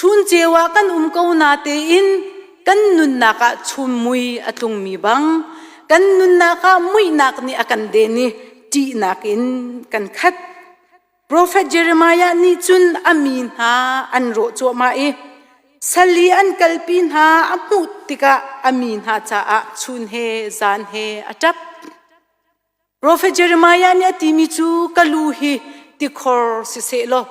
Chun ceu ah kan um ko na tein kan nunnak ah chum mui a tlungmi bang kan nunnak ah muihnak nih a kan den i ṭihnak in kan khat. Profet Jeremiah nih cun a mi hna an rawh cuahmah i sal i an kalpi hna a hmuh tikah a mi hna caah chun he zan he a ṭap. Profet Jeremiah nih a timi cu ka lu hi tikhor siseh law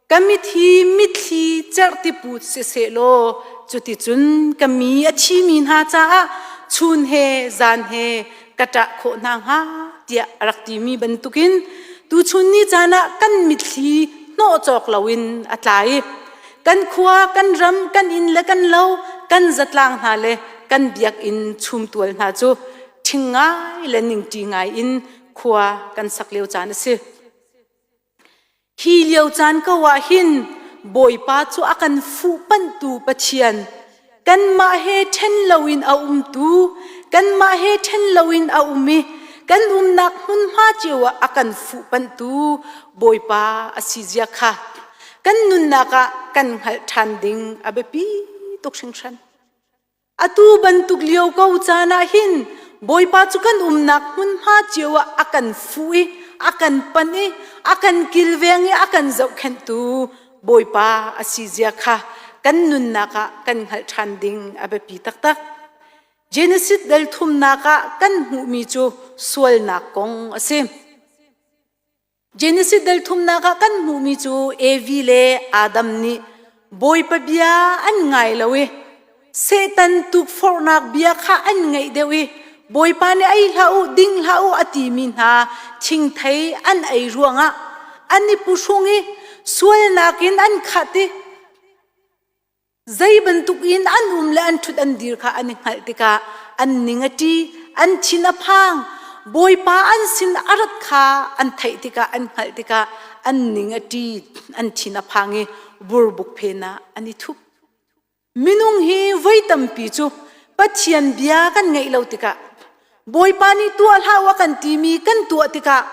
ka mit hi mitthli cerhti put siseh law cuticun ka mi a thimi hna caah chun he zan he ka ṭah khawh hna hnga tiah a rak timi bantukin tuchun ni caan ah kan mitthli hnawh cawk loin a tla i kan khua kan ram kan inn le kan lo kan zatlang hna le kan biakinn chumtual hna cu ṭhing ngai le ningṭi ngai in khua kan sak lio caan a si. Hi lio caan ko ah hin Bawipa cu a kan fuhpanhtu Pathian, kanmah he ṭhen loin a umtu, kanmah he ṭhen loin a um i kan umnak hmunhma cio ah a kan fuhpanhtu Bawipa a si zia kha kan nunnak ah kan hngalh ṭhan ding a biapi tuk hringhran. Atu bantuk lio ko caan ah hin Bawipa cu kan umnak hmunhma cio ah a kan fuh i a kan panh i a kan kilveng i a kan zohkhenhtu Bawipa a si zia kha kan nunnak ah kan hngalh ṭhan ding a biapi taktak. Genesis dal thumnak ah kan hmuhmi cu sualnak kong a si. Genesis dal thumnak ah kan hmuhmi cu Evi le Adam nih Bawipa bia an ngai lo i Satan tukforhnak bia kha an ngaih deuh i Bawipa nih ei hlah u, ding hlah u a timi hna thingthei an ei ruangah an i puhrung i sualnak in an khat i Zei bantuk in an um le an ṭhut an dir kha an i hngalh tikah an ning a ṭi, an thin a phang. Bawipa an sin a rat kha an theih tikah an hngalh tikah an ning a ṭi, an thin a phang i burbuk phen ah an i thup. Minung hi voi tampi cu Pathian bia kan ngaih lo tikah Bawipa nih tuah hlah u a kan timi kan tuah tikah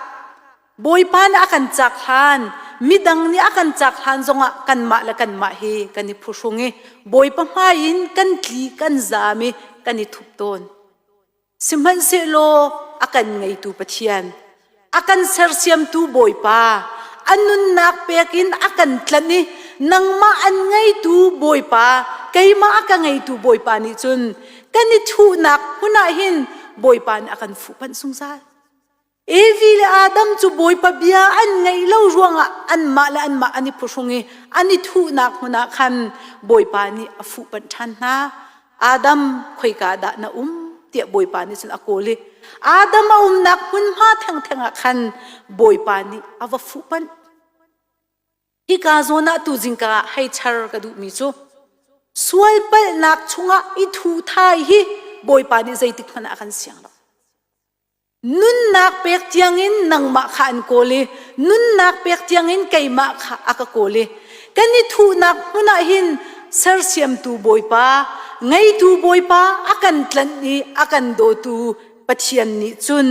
Bawipa nih a kan cak hlan, midang nih a kan cak hlan zongah kanmah le kanmah hi kan i phuhrung i Bawipa hmai in kan tli kan zaam i kan i thup tawn. Sihmanhsehlaw a kan ngeitu Pathian, a kan sersiamtu Bawipa, a nunnak pek in a kan tlanh i nangmah an ngeitu Bawipa, keimah a ka ngeitu Bawipa nih cun kan i thuhnak hmun ah hin Bawipa nih a kan fuhpanh zungzal. Evi le Adam cu Bawipa bia an ngaih lo ruangah anmah le anmah an i phuhrung i an i thuhnak hmun ah khan Bawipa nih a fuhpanh ṭhan hna. Adam, khoika dah na um? tiah Bawipa nih cun a kawl i Adam a umnak hmunhma thengtheng ah khan Bawipa nih a va fuhpanh. Hika zawn ah tu zingka ah hei char ka duhmi cu sual palhnak chungah i thu thai hi Bawipa nih zeitik hmanh ah a kan siang lo. Nunnak pek tiangin nangmah kha an kawl i nunnak pek tiangin keimah kha a ka kawl i kan i thuhnak hmun ah hin sersiamtu Bawipa, ngeitu Bawipa a kan tlanh i a kan dawtu Pathian nih cun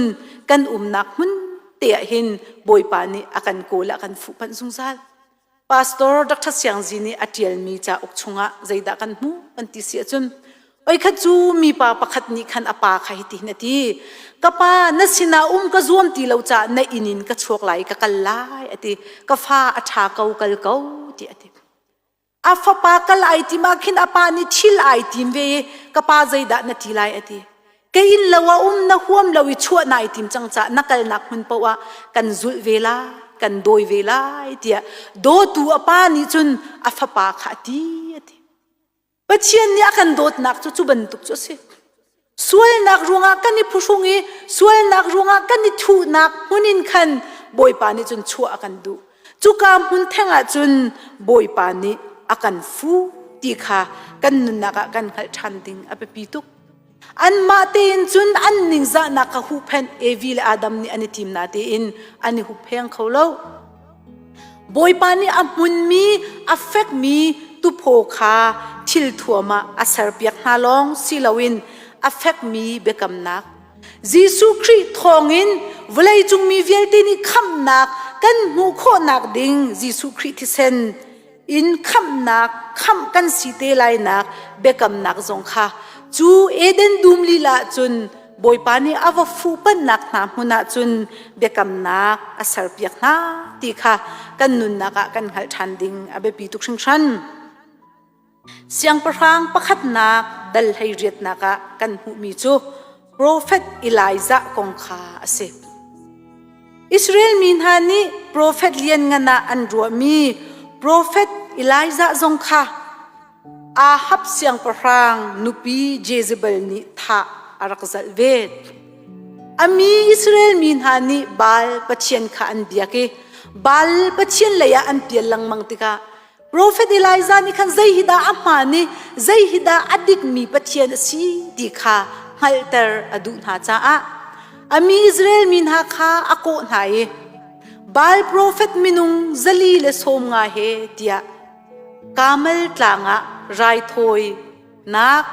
kan umnak hmun te ah hin Bawipa nih a kan kawl a kan fuhpanh zungzal. Pastor Dr. Siang Zi nih a ṭialmi cauk chungah zeidah kan hmuh kan ti si ahcun Oikhat cu mipa pakhat nih khan a pa kha hitihin a ti ka pa na sinah um ka zuam ti lo caah na inn in ka chuak lai ka kal lai a ti ka fa a ṭha ko kal ko ti a ti a fapa kal ai tim ah khin a pa nih thil ai tim ve i ka pa zeidah na ti lai a ti Ka inn lo ah um na huam lo i chuah nai tim cang caah na kalnak hmun paoh ah kan zulh ve lai, kan dawi ve lai tiah dawtu a pa nih cun a fapa kha a ti a ti. Pathian nih a kan dawtnak cu cu bantuk cu a si. Sualnak ruangah kan i phuhrung i sualnak ruangah kan i thuhnak hmun in khan Bawipa nih cun chuah a kan duh. Cuka hmun theng ah cun Bawipa nih a kan fuh ti kha kan nunnak ah kan hngalh ṭhan ding a biapi tuk. Anmah tein cun an ningzahnak kha huhphenh Evi le Adam nih an i tim natein an i huppheng kho lo. Bawipa nih a hmunmi, a fekmi tuphaw kha thil thuam ah a serpiak hna lawng si loin a fekmi biakamnak Jesuh Khrih thawngin vawleicung mi vialte nih khamhnak kan hmuh khawhnak ding Jesuh Khrih thisen. In khamhnak khamh kan si te lainak biakamnak zong kha cu Eden dum lila cun Bawipa nih a va fuhpanhnak hna hmun ah cun biakamnak a serpiak hna ti kha kan nunnak ah kan hngalh ṭhan ding a biapi tuk hringhran. Siangpahrang pakhatnak dal hlei riatnak ah kan hmuhmi cu profet Elijah kong kha a si. Israel mi hna nih profet lianngan ah an ruahmi profet Elijah zong kha Ahab siangpahrang nupi Jezebel nih thah a rak zalh ve. A mi Israel mi hna nih Baal pathian kha an biak i Baal pathian lei ah an pial lengmang tikah Profet Elijah nih khan zei hi dah a hmaan i zei hi dah a dikmi Pathian a si ti kha hngalhter a duh hna caah a mi Israel mi hna kha a kawh hna i Baal profet minung 450 he tiah Karmel tlang ah raithawinak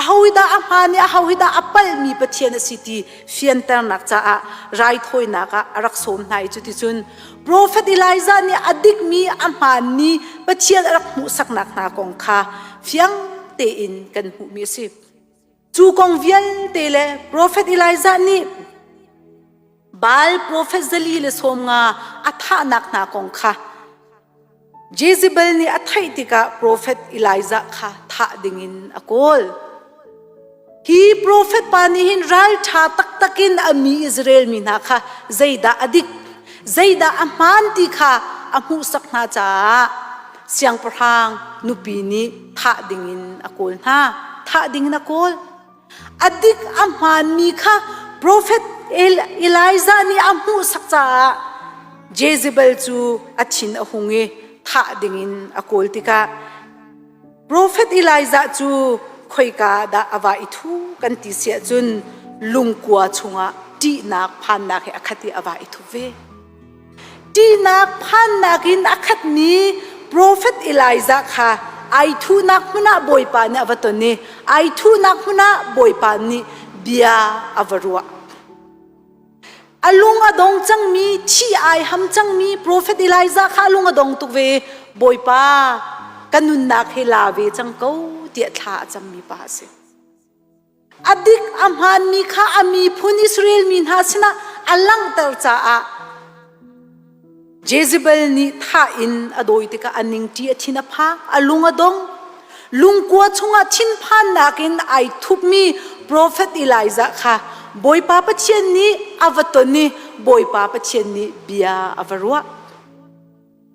ahodah a hmaan i ahodah a palhmi Pathian a si ti fianternak caah raithawinak ah a rak sawm hna i cuticun profet Elijah nih a dikmi a hmaanmi Pathian a rak hmuhsaknak hna kong kha fiang tein kan hmuhmi a si. Cu kong vialte le profet Elijah nih Baal profet 450 a thahnak hna kong kha Jezebel nih a theih tikah profet Elijah kha thah dingin a kawl. Hi profet pa nih hin ralṭha taktak in a mi Israel mi hna kha zeidah a dik, zeidah a hmaan ti kha a hmuhsak hna caah siangpahrang nupi nih thah dingin a kawl hna. Thah dingin a kawl. A dik a hmaanmi kha profet Elijah nih a hmuhsak caah Jezebel cu a thin a hung i thah dingin a kawl tikah profet Elijah cu khoika dah a va i thu kan ti si ahcun lungkua chungah ṭihnak phannak he a khat i a va i thup ve. Ṭihnak phannak in a khatmi profet Elijah kha ai thuhnak hmun ah Bawipa nih a va ton i ai thuhnak hmun ah Bawipa nih bia a va ruah. A lung a dong cangmi, thi ai ham cangmi profet Elijah kha a lung a dong tuk ve i Bawipa ka nunnak hi la ve cang ko tiah thla a cammi pa a si. A dik a hmaanmi kha a miphun Israel mi hna sinah a langhter caah Jezebel nih thah in a dawi tikah a ningṭi a thin a phang, a lung a dong. Lungkua chungah thinphannak in ai thupmi profet Elijah kha Bawipa Pathian nih a va ton i Bawipa Pathian nih bia a va ruah.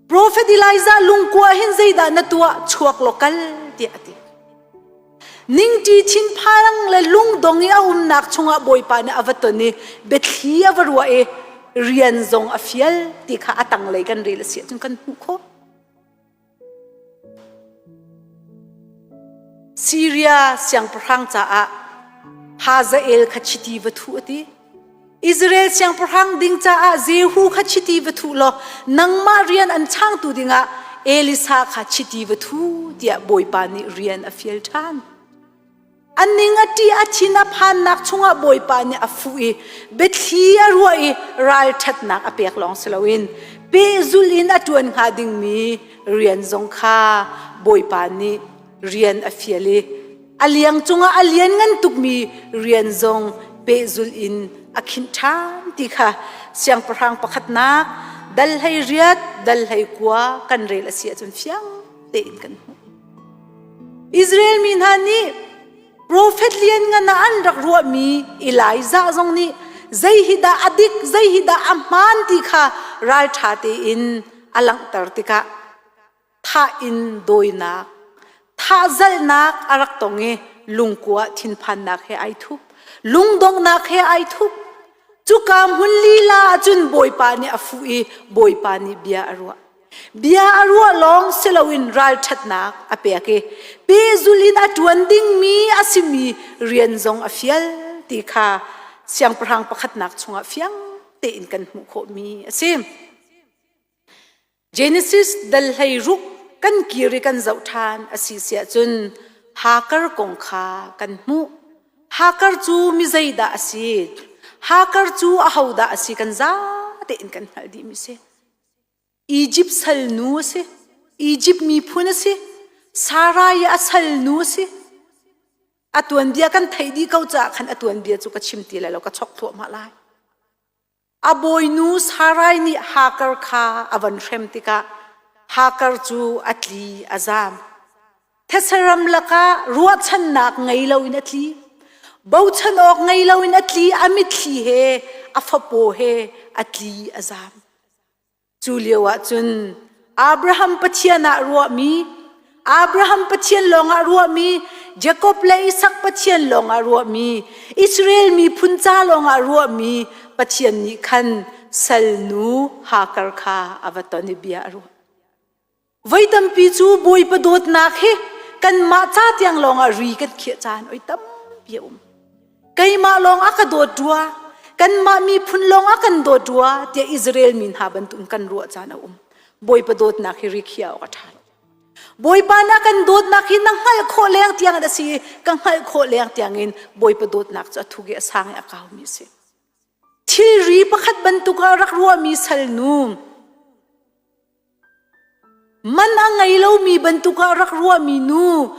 Profet Elijah lungkua hin zeidah na tuah chuak law kal tiah a ti. Ningṭi thinphang le lungdong i a umnak chungah Bawipa nih a va ton i biathli a va ruah i rian zong a fial ti kha a tanglei kan rel a si ahcun kan hmuh khawh. Siria siangpahrang caah Hazael kha chiti va thuh a ti. Israel siangpahrang ding caah Jehu kha chiti va thuh law nangmah rian an changtu dingah Elisa kha chiti va thu tiah Bawipa nih rian a fial ṭhan. A ning a ṭih a thin a phannak chungah Bawipa nih a fuh i biathli a ruah i ralṭhatnak a pek lawng si loin pehzulh in a ṭuan hnga dingmi rian zong kha Bawipa nih rian a fial i a liang cungah a lianngan tukmi rian zong pehzulh in a khinh ṭhan ti kha siangpahrang pakhatnak dal hlei riat dal hlei kua kan rel a si ahcun fiang tein kan hmuh. Israel mi hna nih profet lianngan ah an rak ruahmi Elijah zong nih zei hi dah a dik zei hi dah a hmaan ti kha ralṭha tein a langhter tikah thah in dawinak, thah zalhnak a rak tong i lungkua thinphannak he ai thup, lungdonghnak he ai thup. Cuka hmun lila ahcun Bawipa nih a fuh i Bawipa nih bia a ruah. Bia a ruah lawng si loin ralṭhatnak a pek i pehzul in a ṭuan dingmi a simi rian zong a fial ti kha siangpahrang pakhatnak chungah fiang tein kan hmuh khawhmi a si. Genesis dal 16 kan kir i kan zoh ṭhan a si siah cun Hagar kong kha kan hmuh. Hagar cu mi zeidah a si? Hagar cu ahodah a si kan zate in kan hngalh dihmi si. Egypt salnu a si. Egypt miphun a si. Sarai a salnu a si. A tuanbia kan theih dih ko caah khan a tuanbia cu ka chim ti lai lo, ka chok thluahmah lai. A bawinu Sarai nih Hagar kha a van hrem tikah Hagar cu a tli a zam. Thetse lakah ruahchannak ngei loin a tli. Bochan awk ngei loin a tli, a mitthli he a fapaw he a tli a zam. Cu lio ah cun Abraham Pathian ah ruahmi, Abraham Pathian lawngah ruahmi, Jakob le Isak Pathian lawngah ruahmi, Israel miphun ca lawngah ruahmi Pathian nih khan salnu Hagar kha a va ton i bia a ruah. Voi tampi cu Bawipa dawtnak hi kanmah ca tiang lawngah ri kan khiah caan oi tampi a um. Keimah lawng a ka dawt rua, kanmah miphun lawng a kan dawt rua tiah Israel mi hna bantukin kan ruah caan a um. Bawipa dawtnak hi ri khiah awk a ṭha lo. Bawipa na kan dawtnak hi na hngalh khawh leng tiang a si i ka hngalh khawh leng tiangin Bawipa dawtnak cu a thuk i a sang i a kaumi a si. Thilri pakhat bantuk ah rak ruahmi salnu Man a ngei lomi bantuk ah rak ruahmi nu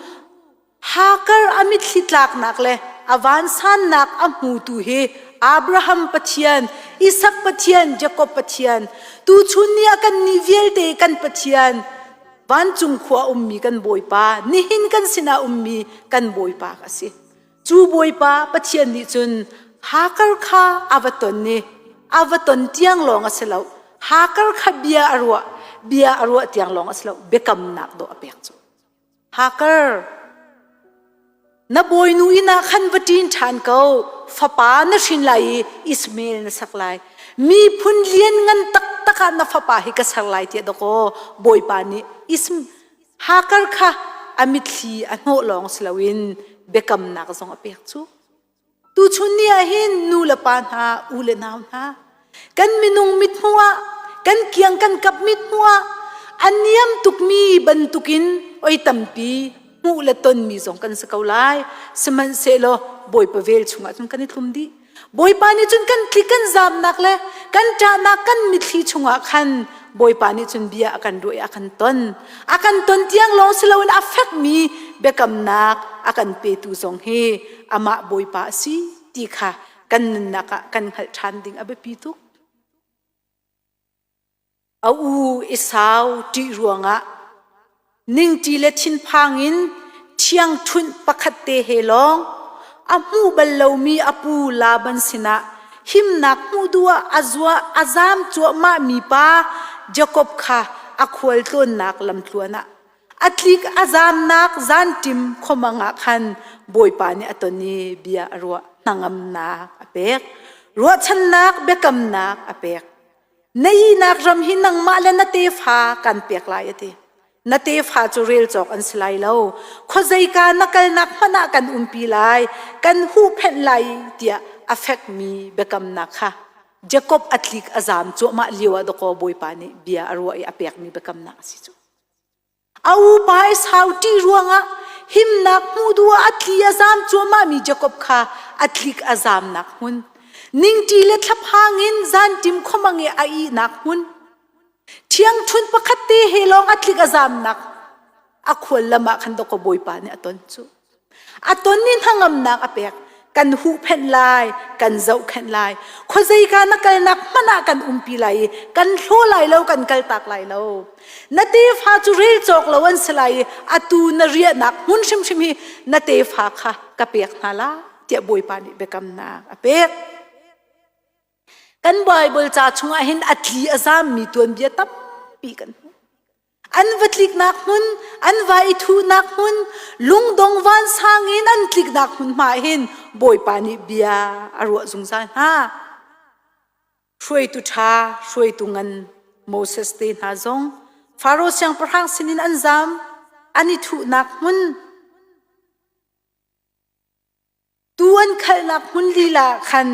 Hagar a mitthli tlaknak le a vansannak a hmutu hi Abraham Pathian, Isak Pathian, Jakob Pathian, tuchun ni ah kannih vialte kan Pathian, vancung khua ummi kan Bawipa, nihin kan sinah ummi kan Bawipa a si. Cu Bawipa Pathian nih cun Hagar kha a va ton i a va ton tiang lawng a si lo. Hagar kha bia a ruah, bia a ruah tiang lawng a si lo, biakamnak dawh a pek cu. Hagar, na bawinu inn ah khan va ṭin ṭhan ko, fapa na hrin lai i Ishmael na sak lai. Miphun lianngan taktak ah na fapa hi ka ser lai tiah dawkaw Bawipa nih Ism Hagar kha a mitthli a hnawh lawng si loin biakamnak zong a pek cu. Tuchun ni ah hin nu le pa hna, u le nau hna, kan minung mithmuh ah, kan kiang kan kap mithmuh ah a niam tukmi bantukin oi tampi hmuh le tonmi zong kan si ko lai. Sihmanhsehlaw Bawipa vel chungah cun kan i tlum dih. Bawipa nih cun kan tlik kan zamnak le kan ṭahnak kan mitthli chungah khan Bawipa nih cun bia a kan ruah i a kan ton. A kan ton tiang lawng si loin a fekmi biakamnak a kan petu zong hi amah Bawipa a si ti kha kan nunnak ah kan hngalh ṭhan ding a biapi tuk. A u Esau ṭih ruangah ningṭi le thinphang in ṭhiangṭhunh pakhat te he lawng a hmuh bal lomi a pu Laban sinah himnak hmuh duh ah a zuah a zaam cuahmahmi pa Jakob kha a khualtlawnnak lamtluan ah a tlik a zaamnak zanṭim khuamang ah khan Bawipa nih a ton i bia a ruah hnangamnak a pek ruahchannak biakamnak a pek Na ihnak ram hi nangmah le na tefa kan pek lai a ti. Na tefa cu rel cawk an si lai lo. Khuazeika na kalnak hmanh ah kan umpi lai, kan huhphenh lai tiah a fekmi biakamnak kha Jakob a tlik a zaam cuahmah lio ah dawkaw Bawipa nih bia a ruah i a pekmi biakamnak a si cu. A upa Esau ṭih ruangah himnak hmuh duh ah a tli a zaam cuahmahmi Jakob kha a tlik a zaamnak hmun, ningṭi le thlaphang in zanṭim khuamang i a ihnak hmun, ṭhiangṭhunh pakhat te he lawng a tlik a zaamnak a khual lam ah khan dawkaw Bawipa nih a ton cu. A ton i hnangamnak a pek. Kan huhphenh lai, kan zohkhenh lai. Khuazeika na kalnak hmanh ah kan umpi lai i kan hlaw lai lo, kan kaltak lai lo. Na tefa cu rel cawk lo an si lai i atu na riahnak hmun hrimhrim hi na tefa kha ka pek hna la tiah Bawipa nih biakamnak a pek. Kan Baibal ca chungah hin a tli a zammi tuanbia tampi kan hmuh. An va tliknak hmun, an va i thuhnak hmun, lungdong vansang in an tliknak hmunhma hin Bawipa nih bia a ruah zungzal hna. Hruaitu ṭha, hruaitu ngan Moses te hna zong Faro siangpahrang sinin an zam, an i thuhnak hmun, Tuu an khalhnak hmun lila ah khan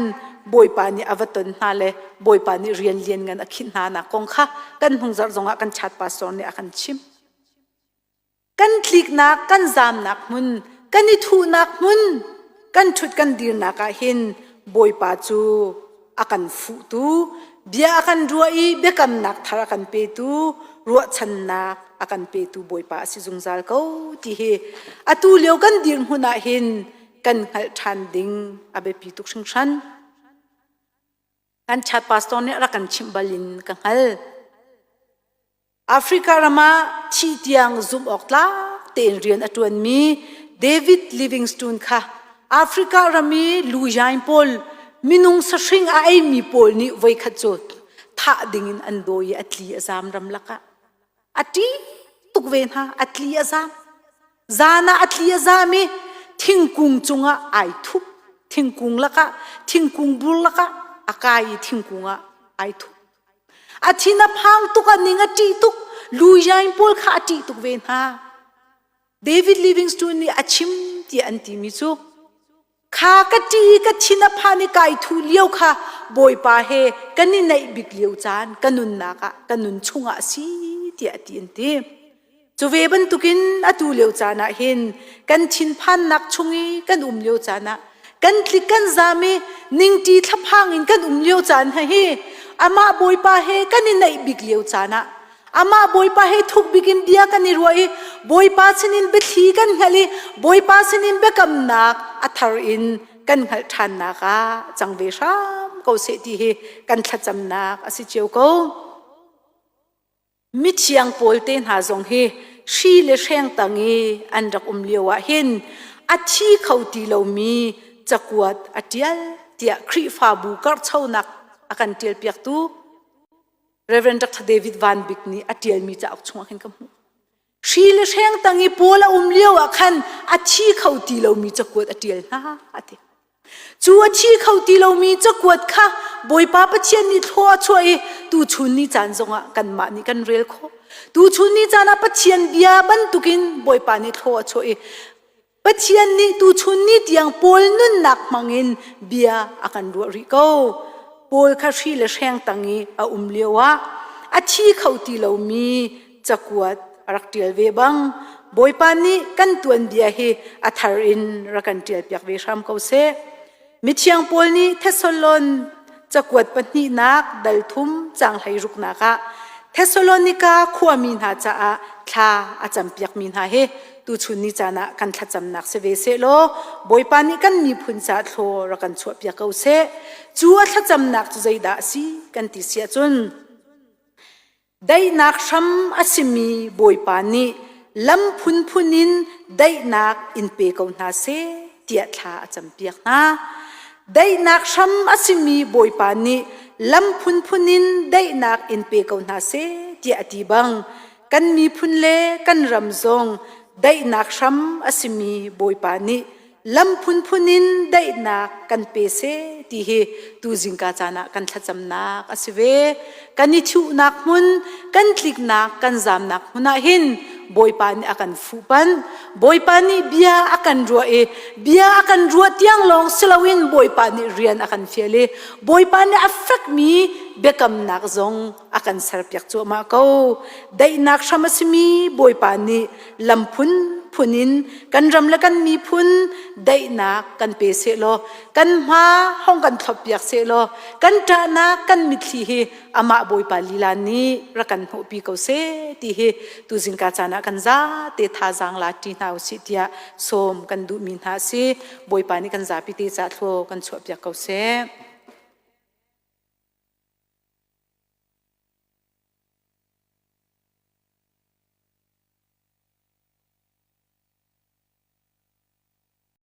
Bawipa nih a va ton hna le Bawipa nih rian lianngan a khinh hna nak kong kha kan hnungzarh zongah kan chat pastor nih a kan chimh. Kan tliknak, kan zamnak hmun, kan i thuhnak hmun, kan ṭhut kan dirnak ah hin Bawipa cu a kan fuhtu, bia a kan ruah i biakamnak thar a kan petu, ruahchannak a kan petu Bawipa a si zungzal ko ti hi atu lio kan dirhmun ah hin kan hngalh ṭhan ding a biapi tuk hringhran. Kan chat pastor nih rak kan chimh bal in ka hngal. Africa ram ah thi tiang zumh awk tlak tein rian a ṭuanmi David Livingstone kha Africa ram i luyain pawl minung sahring a eimi pawl nih voikhat cu thah dingin an dawi i a tli a zam ramlak ah. A ṭih tuk ve hna, a tli a zam. Zan ah a tli a zam i thingkung cungah ai thup. Thingkung lakah, thingkung bur lakah a kai i thingkung ah ai thup. A thin a phang tuk, a ning a ṭih tuk. Luyain pawl kha a ṭih tuk ve hna. David Livingstone nih a chim tiah an timi cu kha ka ṭih i ka thin a phan i kai thuh lio kha Bawipa he kan i naih bik lio caan ka nunnak ah ka nun chungah a si tiah a ti an ti. Cu ve bantukin atu lio caan ah hin kan thinphannak chung i kan um lio caan ah kan tlik kan zam i ningṭi thlaphang in kan um lio caan hna hi amah Bawipa he kan i naih bik lio caan ah Amah Bawipa he thuk bik in bia kan i ruah i Bawipa sinin biathli kan hngalh i Bawipa sinin biakamnak a thar in kan hngalh ṭhannak ah cang ve hram ko seh ti hi kan thlacamnak a si cio ko. Mithiang pawl te hna zong hi hri le hreng tang i an rak um lio ah hin a thi kho ti lomi cakuat a ṭial tiah Khrihfabu karhchonak a kan ṭialpiaktu Reverend Dr. David Van Bik nih a ṭialmi cauk chungah khin ka hmuh. Hri le hreng tang i Paul a um lio ah khan a thi kho ti lomi cakuat a ṭial hna a ti. Cu a thi kho ti lomi cakuat kha Bawipa Pathian nih thlua a chuah i tuchun ni caan zongah kanmah nih kan rel khawh. Tuchun ni caan ah Pathian bia bantukin Bawipa nih thlua a chuah i Pathian nih tuchun ni tiang Paul nunnak hmangin bia a kan ruah rih ko. Paul kha hri le hreng tang i a um lioah a thi kho ti lomi cakuat a rak ṭial ve bang Bawipa nih kan tuanbia hi a thar in rak kan ṭialpiak ve hram ko seh. Mithiang Paul nih Thessalon cakuat pahnihnak dal thum caang hleiruknak ah Thessalonika khuami hna caah thla a campiakmi hna hi tuchun ni caan ah kan thlacamnak si ve seh law Bawipa nih kan miphun caah thlaw rak kan chuahpiak ko seh. Cu a thlacamnak cu zeidah a si kan ti si ahcun Daihnak hram a simi Bawipa nih lam phunphun in daihnak in pe ko hna seh tiah thla a campiak hna. Daihnak hram a simi Bawipa nih lam phunphun in daihnak in pe ko hna seh tiah a ti bang kan miphun le kan ram zong daihnak hram a simi Bawipa nih lam phunphun in daihnak kan pe seh ti hi tu zingka caan ah kan thlacamnak a si ve. Kan i thuhnak hmun, kan tliknak, kan zamnak hmun ah hin Bawipa nih a kan fuhpanh. Bawipa nih bia a kan ruah i bia a kan ruah tiang lawng si loin Bawipa nih rian a kan fial i Bawipa nih a fekmi biakamnak zong a kan serpiak cuahmah ko. Daihnak hram a simi Bawipa nih lam phunphun in kan ram le kan miphun daihnak kan pe sehlaw kan hma hong kan thloppiak sehlaw kan ṭahnak kan mitthli hi amah Bawipa lila nih rak kan hnawhpi ko seh ti hi tuzingka caan ah kan zate thazaang la ṭi hna usih tiah sawm kan duhmi hna a si. Bawipa nih kan zapi te ca thlaw kan chuahpiak ko seh.